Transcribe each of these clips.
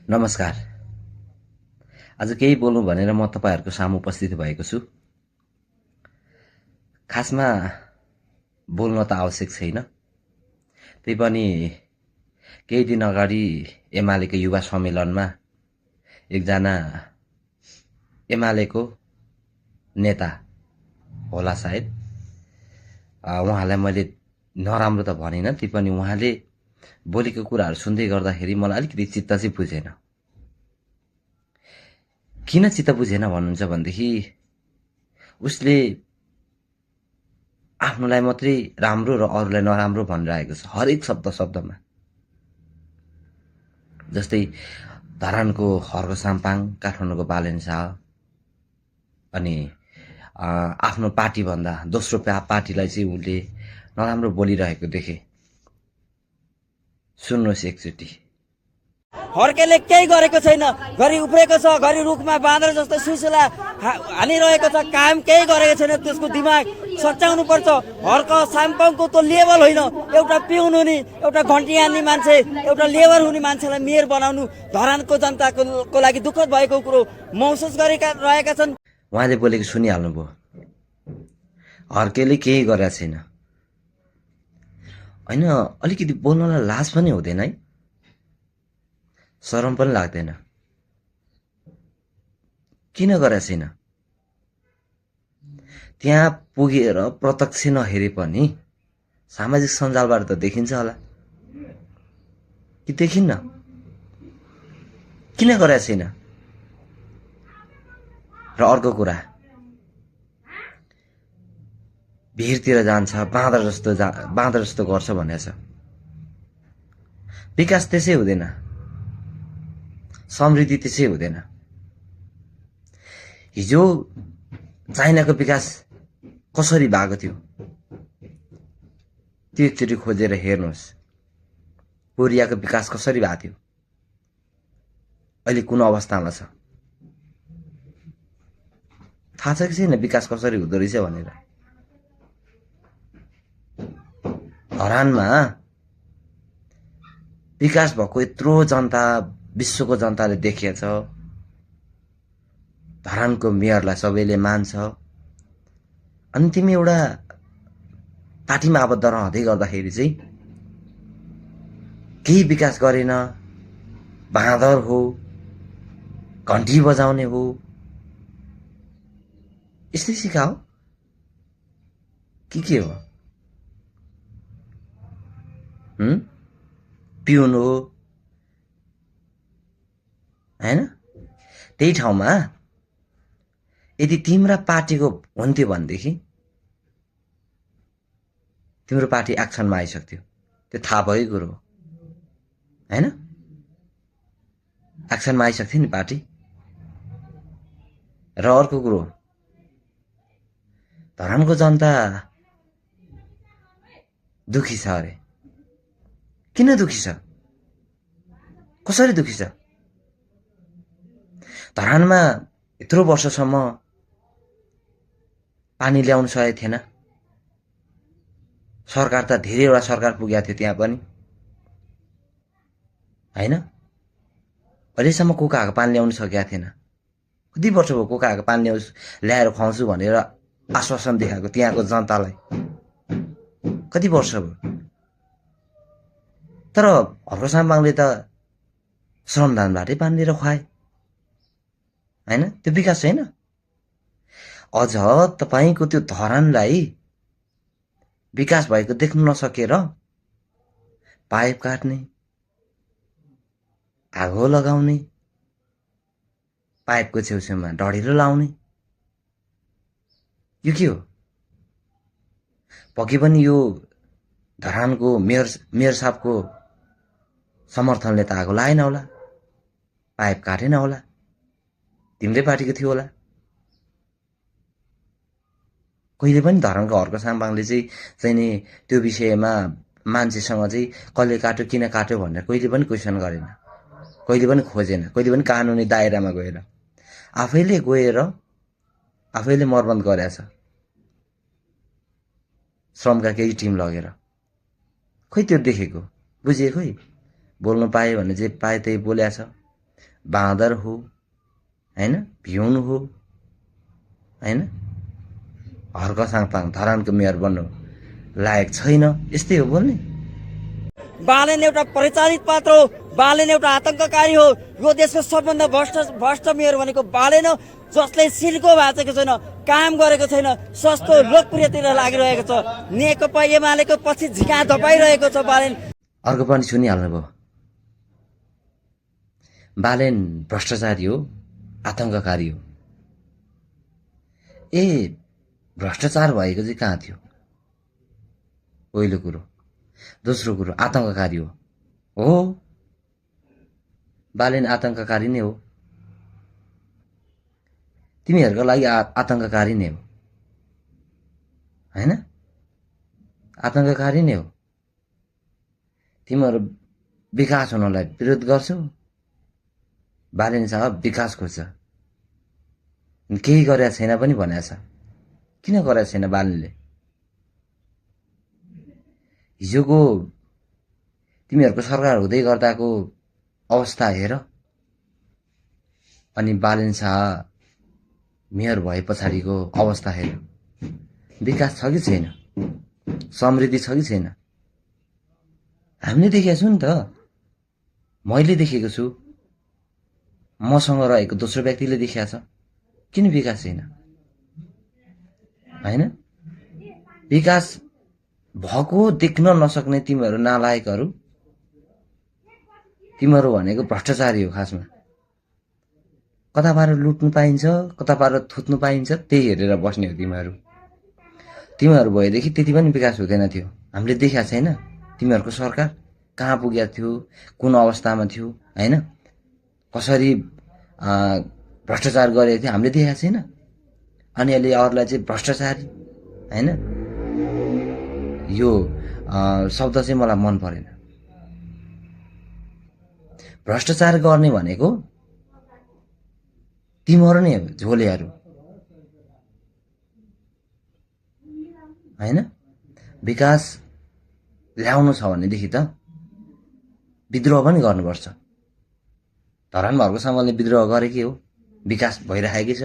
नमस्कार। आज केही बोलौँ भनेर म तपाईँहरूको सामु उपस्थित भएको छु। खासमा बोल्न त आवश्यक छैन। त्यही पनि केही दिन अगाडि एमालेको युवा सम्मेलनमा एकजना एमालेको नेता होला सायद, उहाँलाई मैले नराम्रो त भनिनँ, ती पनि उहाँले बोलेको कुराहरू सुन्दै गर्दाखेरि मलाई अलिकति चित्त चाहिँ बुझेन। किन चित्त बुझेन भन्नुहुन्छ भनेदेखि उसले आफ्नोलाई मात्रै राम्रो र अरूलाई नराम्रो भनिरहेको छ हरेक शब्दमा। जस्तै धरानको खर्ग साम्पाङ, काठमाडौँको बालेन शाह, अनि आफ्नो पार्टीभन्दा दोस्रो पार्टीलाई चाहिँ उनले नराम्रो बोलिरहेको देखे। सुन्नुहोस् एकचोटि। हर्केले केही गरेको छैन, घरि उफ्रेको छ, घरि रुखमा बाँदर जस्तो सुसुला हानिरहेको छ, काम केही गरेको छैन। त्यसको दिमाग सच्याउनु पर्छ। हर्क साम्पाङको त लेभल होइन, एउटा पिउन हुने, एउटा घन्टी हान्ने मान्छे, एउटा लेबर हुने मान्छेलाई मेयर बनाउनु धरानको जनताको लागि दुःखद भएको कुरो महसुस रहेका छन्। उहाँले बोलेको सुनिहाल्नुभयो। हर्केले केही गरेको छैन होइन, अलिकति बोल्नलाई लाज पनि हुँदैन है, शरम पनि लाग्दैन। किन गरेको छैन? त्यहाँ पुगेर प्रत्यक्ष नहेरे पनि सामाजिक सञ्जालबाट त देखिन्छ होला कि देखिन्न? किन गरेको छैन? र अर्को कुरा, भिरतिर जान्छ, बाँदर जस्तो गर्छ भनेको छ। विकास त्यसै हुँदैन, समृद्धि त्यसै हुँदैन। हिजो चाइनाको विकास कसरी भएको थियो त्यो एकचोटि खोजेर हेर्नुहोस्। कोरियाको विकास कसरी भएको थियो, अहिले कुन अवस्थामा छ थाहा छ कि छैन? विकास कसरी हुँदो रहेछ भनेर। धरानमा विकास भएको यत्रो जनता, विश्वको जनताले देखेछ। धरानको मेयरलाई सबैले मान्छ, अनि तिमी एउटा पार्टीमा आबद्ध रहँदै गर्दाखेरि चाहिँ केही विकास गरेन, बाँदर हो, घन्टी बजाउने हो, यस्तै सिकाओ कि के हो? पिउन हो हैन? त्यही ठाउँमा यदि तिम्रा पार्टीको हुन्थ्यो भनेदेखि तिम्रो पार्टी एक्सनमा आइसक्थ्यो। त्यो थाहा भएको कुरो हो हैन? एक्सनमा आइसक्थ्यो नि पार्टी। र अर्को कुरो, धरानको जनता दुखी छ अरे। किन दुखी छ? कसरी दुखी छ? धरानमा यत्रो वर्षसम्म पानी ल्याउन सकेको थिएन। सरकार त धेरैवटा सरकार पुगेको थियो त्यहाँ पनि हैन? अहिलेसम्म कोकाको पानी ल्याउन सकेका थिएन। कति वर्ष भयो कोकाको पानी ल्याएर खुवाउँछु भनेर आश्वासन देखाएको त्यहाँको जनतालाई? कति वर्ष भयो? तर हर्क साम्पाङले त श्रमदानबाटै पानी लिएर खुवाए हैन? त्यो विकास छैन? अझ तपाईको त्यो धरानलाई विकास भएको देख्न नसकेर पाइप काट्ने, आगो लगाउने, पाइपको छेउछेउमा डढिलो लाउने, यो के हो? पक्कै पनि यो धरानको मेयर साहबको समर्थनले त आगो लाएन होला, पाइप काटेन होला, तिम्रै पार्टीको थियो होला। कहिले पनि धरानको हर्क साम्पाङले चाहिँ नि त्यो विषयमा मान्छेसँग चाहिँ कसले काट्यो, किन काट्यो भनेर कहिले पनि क्वेसन गरेन, कहिले पनि खोजेन, कहिले पनि कानुनी दायरामा गएर आफैले मर्मत गरेछ श्रमका केही टिम लगेर। खोइ त्यो देखेको बुझेको? खोइ बोल्नु पाए भने जे पाए त्यही बोलेछ। बाँदर हो हैन, भिउन हो हैन, हर्क साङपाङ धरानको मेयर बन्नु लायक छैन, यस्तै हो बोल्ने। बालेन एउटा परिचालित पात्र हो, बालेन एउटा आतंककारी हो। यो देशको सबभन्दा भ्रष्ट मेयर भनेको बालेन हो, जसले सिल्को भाँचेको छैन, काम गरेको छैन, सस्तो लोकप्रियतिर लागिरहेको छ, नेकपा एमालेको पछि झिका धपाइरहेको छ बालेन। अर्को पनि सुनिहाल्नुभयो, बालेन भ्रष्टाचारी हो, आतंककारी हो। ए भ्रष्टाचार भएको चाहिँ कहाँ थियो? पहिलो कुरो। दोस्रो कुरो, आतंककारी हो बालेन आतंककारी नै हो, तिमीहरूको लागि आतंककारी नै हो हैन, आतंककारी नै हो। तिमीहरू विकास हुनलाई विरोध गर्छौ, बालेनसँग विकास खोज्छ, केही गरेका छैन पनि भनेको छ। किन गरेको छैन बालेनले? हिजोको तिमीहरूको सरकार हुँदै गर्दाको अवस्था हेर, अनि बालेन शाह मेयर भए पछाडिको अवस्था हेर। विकास छ कि छैन? समृद्धि छ कि छैन? हामीले देखेका छु नि त, मैले देखेको छु, मसँग रहेको दोस्रो व्यक्तिले देखेका छ। किन विकास छैन हैन? विकास भएको देख्न नसक्ने तिमीहरू नालायकहरू, तिमीहरू भनेको भ्रष्टाचारी हो खासमा। कताबाट लुट्नु पाइन्छ, कताबाट थुत्नु पाइन्छ, त्यही हेरेर बस्ने हो तिमीहरू। तिमीहरू भएदेखि त्यति पनि विकास हुँदैन थियो। हामीले देखेका छैन तिमीहरूको सरकार कहाँ पुगेको थियो, कुन अवस्थामा थियो हैन, कसरी भ्रष्टाचार गरेको थियो हामीले देखेका छैन। अनि अहिले अरूलाई चाहिँ भ्रष्टाचारी हैन, यो शब्द चाहिँ मलाई मन परेन। भ्रष्टाचार गर्ने भनेको तिमीहरू नै हो, झोलेहरू हैन। विकास ल्याउनु छ भनेदेखि त विद्रोह पनि गर्नुपर्छ। धरान भरको समूहले विद्रोह गरेकै हो, विकास भइरहेकै छ।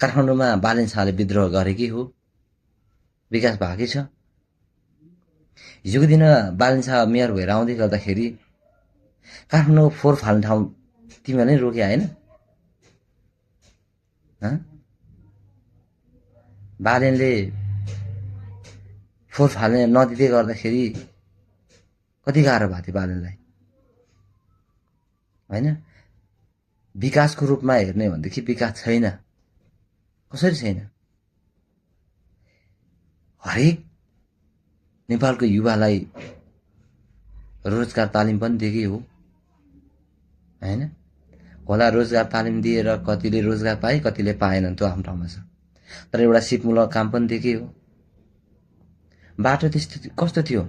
काठमाडौँमा बालेन शाहले विद्रोह गरेकै हो, विकास भएकै छ। हिजोको दिन बालेन शाह मेयर भएर आउँदै गर्दाखेरि काठमाडौँको फोहोर फाल्ने ठाउँ तिमीहरूले नै रोके होइन? बालेनले फोहोर फाल्ने नदिँदै गर्दाखेरि कति गाह्रो भएको थियो बालेनलाई होइन? विकासको रूपमा हेर्ने भनेदेखि विकास छैन। कसरी छैन? हरेक नेपालको युवालाई रोजगार तालिम पनि दिएकै हो हैन? होला रोजगार तालिम दिएर कतिले रोजगार पाए, कतिले पाएनन्, त्यो आफ्नो ठाउँमा छ। तर एउटा सिपमूलक काम पनि दिएकै हो। बाटो त्यस्तो कस्तो थियो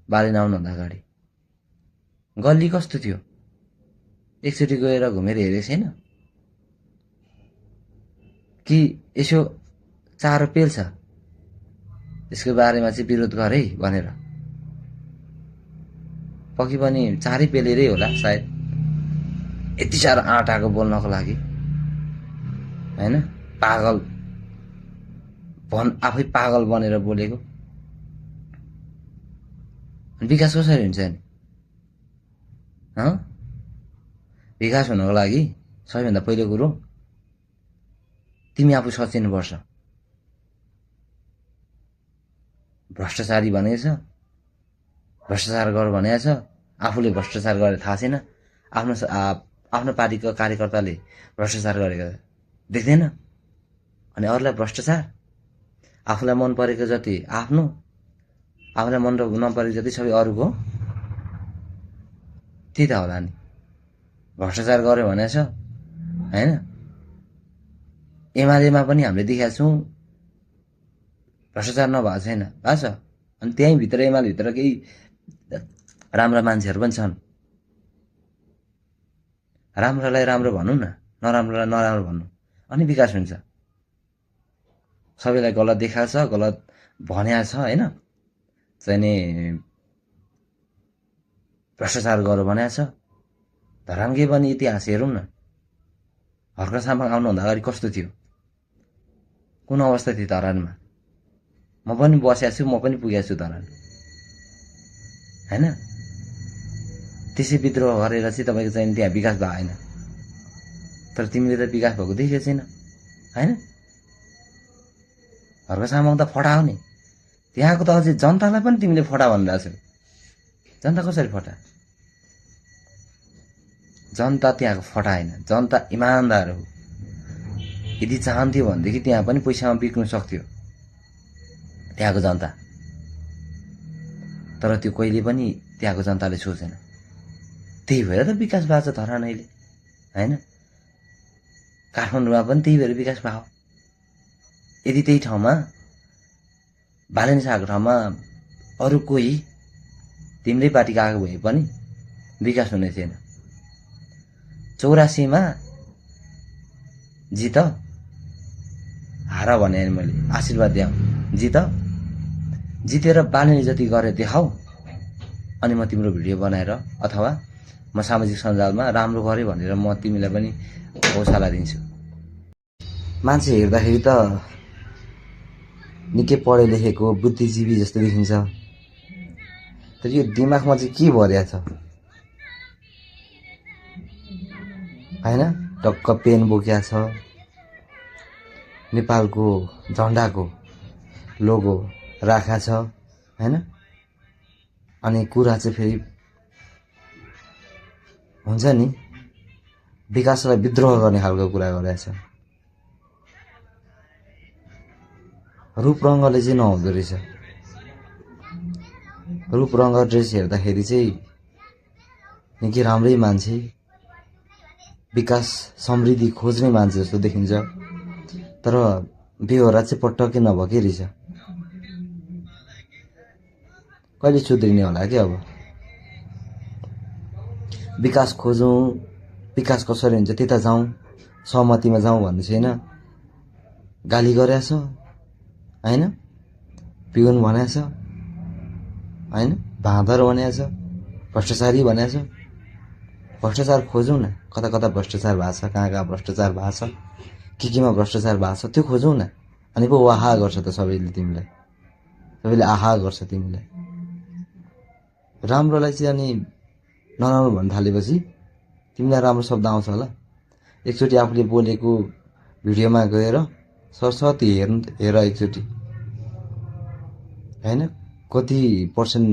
बालेन आउनुभन्दा अगाडि? गल्ली कस्तो थियो? एकचोटि गएर घुमेर हेरेको छैन कि? यसो चारो पेल्छ, यसको बारेमा चाहिँ विरोध गरे भनेर। पक्कै पनि चारै पेलेरै होला सायद, यति साह्रो आँटाको बोल्नको लागि हैन? पागल आफै पागल बनेर बोलेको। विकास कसरी हुन्छ नि? विकास हुनको लागि सबैभन्दा पहिलो कुरो तिमी आफू सचिनुपर्छ। भ्रष्टाचारी भनेको छ, भ्रष्टाचार गर भनेको छ, आफूले भ्रष्टाचार गरेर थाहा छैन, आफ्नो पार्टीको कार्यकर्ताले भ्रष्टाचार गरेको देख्दैन, अनि अरूलाई भ्रष्टाचार। आफूलाई मन परेको जति आफ्नो, आफूलाई मन नपरेको जति सबै अरूको, त्यही त होला नि। भ्रष्टाचार गर्यो भनेको छ हैन? एमालेमा पनि हामीले देखेका छौँ भ्रष्टाचार नभएको छैन, भएको छ। अनि त्यहीँ भित्र एमालेभित्र केही राम्रा मान्छेहरू पनि छन्। राम्रोलाई राम्रो भनौँ न, नराम्रोलाई नराम्रो भन्नु, अनि विकास हुन्छ। सबैलाई गलत देखाएको छ, गलत भनेको छ होइन? चाहिँ नि भ्रष्टाचार गर भनेको छ, धरानकै पनि इतिहास हेरौँ न। हर्क साम्पाङ आउनुभन्दा अगाडि कस्तो थियो, कुन अवस्था थियो धरानमा? म पनि बसेको छु, म पनि पुगेको छु धरान, होइन? त्यसै विद्रोह गरेर चाहिँ तपाईँको चाहिँ त्यहाँ विकास भएन। तर तिमीले त विकास भएको देखेको छैन, होइन? हर्क साम्पाङ त फटा हो नि। त्यहाँको त अझै जनतालाई पनि तिमीले फटा भनिरहेको छौ। जनता कसरी फटा? जनता त्यहाँको फटा होइन, जनता इमान्दार हो। यदि चाहन्थ्यो भनेदेखि त्यहाँ पनि पैसामा बिक्नु सक्थ्यो त्यहाँको जनता। तर त्यो कहिले पनि त्यहाँको जनताले सोचेन। त्यही भएर त विकास भएको छ धरान अहिले, होइन? काठमाडौँमा पनि त्यही भएर विकास भयो। यदि त्यही ठाउँमा बालेन शाहको ठाउँमा अरू कोही तिम्रै पार्टीको आएको भए पनि विकास हुने थिएन। 84मा जित हार भने मैले आशीर्वाद दिएँ, जितेर बालेनले जति गरे देखाऊ, अनि म तिम्रो भिडियो बनाएर अथवा म सामाजिक सञ्जालमा राम्रो गरेँ भनेर म तिमीलाई पनि हौसला दिन्छु। मान्छे हेर्दाखेरि त निकै पढे लेखेको बुद्धिजीवी जस्तो देखिन्छ, तर यो दिमागमा चाहिँ के भरिया छ, होइन? टक्क पेन बोकिया छ, नेपालको झन्डाको लोगो राखा छ, होइन? अनि कुरा चाहिँ फेरि हुन्छ नि, विकासलाई विद्रोह गर्ने खालको कुरा गरेछ। रूप रङ्गले चाहिँ नहुँदो रहेछ। रूप रङ्ग ड्रेस हेर्दाखेरि चाहिँ निकै राम्रै मान्छे, विकास समृद्धि खोज्ने मान्छे जस्तो देखिन्छ, तर बेहोरा चाहिँ पटक्कै नभएकै रहेछ। कहिले सुध्रिने होला कि अब? विकास खोजौँ, विकास कसरी हुन्छ त्यता जाउँ, सहमतिमा जाउँ भन्ने छैन। गाली गरेछ, होइन? पिउन भनेछ, होइन? भाँदर भनेछ, भ्रष्टाचारी भनेछ। भ्रष्टाचार खोजौँ न, कता कता भ्रष्टाचार भएको छ, कहाँ कहाँ भ्रष्टाचार भएको छ, केमा भ्रष्टाचार भएको छ, त्यो खोजौँ न। अनि पो आहा गर्छ त सबैले तिमीलाई, सबैले आहा गर्छ तिमीलाई। राम्रोलाई चाहिँ अनि नराम्रो भन्न थालेपछि तिमीलाई राम्रो शब्द आउँछ होला। एकचोटि आफूले बोलेको भिडियोमा गएर सरस्वती हेर एकचोटि, होइन? कति पर्सेन्ट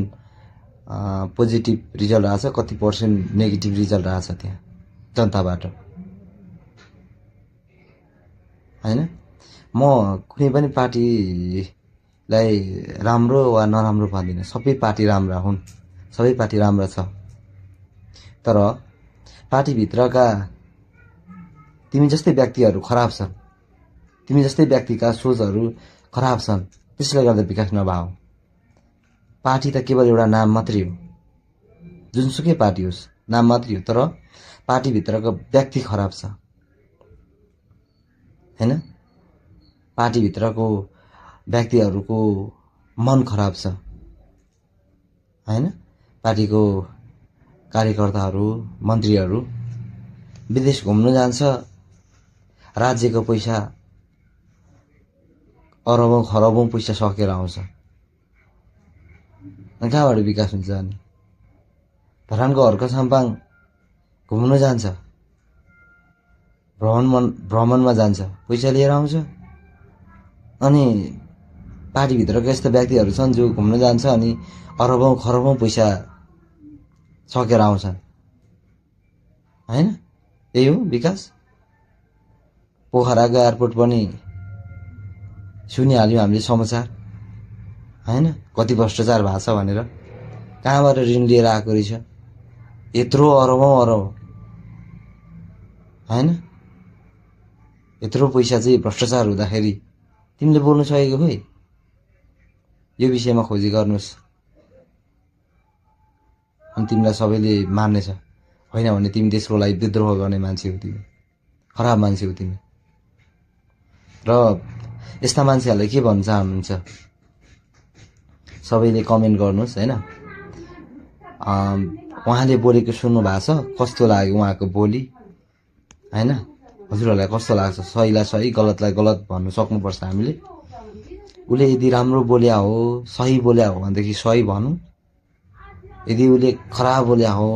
पोजिटिभ रिजल्ट आएको छ, कति पर्सेन्ट नेगेटिभ रिजल्ट आएको छ त्यहाँ जनताबाट, होइन? म कुनै पनि पार्टीलाई राम्रो वा नराम्रो भन्दिनँ, सबै पार्टी राम्रा हुन्, सबै पार्टी राम्रा छ। तर पार्टीभित्रका तिमी जस्तै व्यक्तिहरू खराब छन्, तिमी जस्तै व्यक्तिका सोचहरू खराब छन्, त्यसले गर्दा विकास नभएको। पार्टी त केवल एउटा नाम मात्रै हो, जुनसुकै पार्टी होस् नाम मात्रै हो, तर पार्टीभित्रको व्यक्ति खराब छ, होइन? पार्टीभित्रको व्यक्तिहरूको मन खराब छ, होइन? पार्टीको कार्यकर्ताहरू, मन्त्रीहरू विदेश घुम्न जान्छ, राज्यको पैसा अरबौँ खरबौँ पैसा सकेर आउँछ। कहाँबाट विकास हुन्छ? अनि धरानको हर्क साम्पाङ घुम्न जान्छ, भ्रमणमा जान्छ, पैसा लिएर आउँछ। अनि पार्टीभित्रका यस्ता व्यक्तिहरू छन् जो घुम्न जान्छ अनि अरबौँ खरबौँ पैसा सकेर आउँछन्, होइन? यही हो विकास। पोखराको एयरपोर्ट पनि सुनिहाल्यौँ हामीले समाचार, होइन? कति भ्रष्टाचार भएको छ भनेर। कहाँबाट ऋण लिएर आएको रहेछ यत्रो अरबौँ अरब, होइन? यत्रो पैसा चाहिँ भ्रष्टाचार हुँदाखेरि तिमीले बोल्नु सकेको खोइ? यो विषयमा खोजी गर्नुहोस्, अनि तिमीलाई सबैले मान्नेछ। होइन भने तिमी देशको लागि विद्रोह गर्ने मान्छे हो, तिमी खराब मान्छे हो तिमी। र यस्ता मान्छेहरूलाई के भन्न चाहनुहुन्छ सबैले कमेन्ट गर्नुहोस्, होइन? उहाँले बोलेको सुन्नु भएको छ, कस्तो लाग्यो उहाँको बोली होइन? हजुरहरूलाई कस्तो लाग्छ? सहीलाई सही, गलतलाई गलत भन्नु सक्नुपर्छ हामीले। उसले यदि राम्रो बोल्या हो, सही बोल्या हो भनेदेखि सही भनौँ, यदि उसले खराब बोल्या हो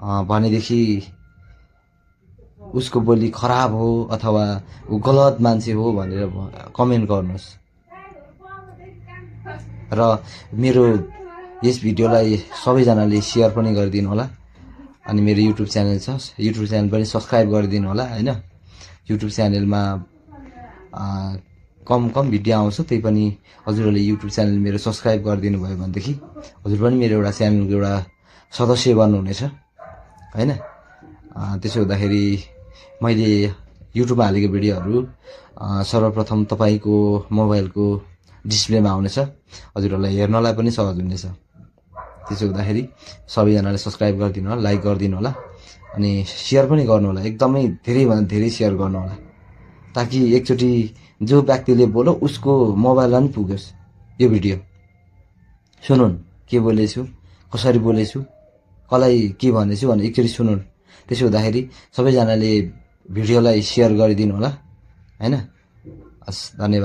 भनेदेखि उसको बोली खराब हो अथवा ऊ गलत मान्छे हो भनेर कमेन्ट गर्नुहोस्। र मेरो यस भिडियोलाई सबैजनाले सेयर पनि गरिदिनु होला। अनि मेरो युट्युब च्यानल छ, युट्युब च्यानल पनि सब्सक्राइब गरिदिनु होला होइन? युट्युब च्यानलमा कम भिडियो आउँछ, त्यही पनि हजुरहरूले युट्युब च्यानल मेरो सब्सक्राइब गरिदिनु भयो भनेदेखि हजुर पनि मेरो एउटा च्यानलको एउटा सदस्य बन्नुहुनेछ होइन? त्यसो हुँदाखेरि मैले युट्युबमा हालेको भिडियोहरू सर्वप्रथम तपाईँको मोबाइलको डिस्प्लेमा आउनेछ, हजुरहरूलाई हेर्नलाई पनि सहज हुनेछ। त्यसो हुँदाखेरि सबैजनाले सब्सक्राइब गरिदिनु होला, लाइक गरिदिनु होला अनि सेयर पनि गर्नु होला, एकदमै धेरैभन्दा धेरै सेयर गर्नु होला, ताकि एकचोटि जो व्यक्तिले बोलो उसको मोबाइलमा पनि पुगोस् यो भिडियो। सुनुन् के बोलेछु, कसरी बोलेछु, कसलाई के भनेछु भने एकचोटि सुनुन्। त्यसो हुँदाखेरि सबैजनाले भिडियोलाई सेयर गरिदिनु होला होइन? हस्, धन्यवाद।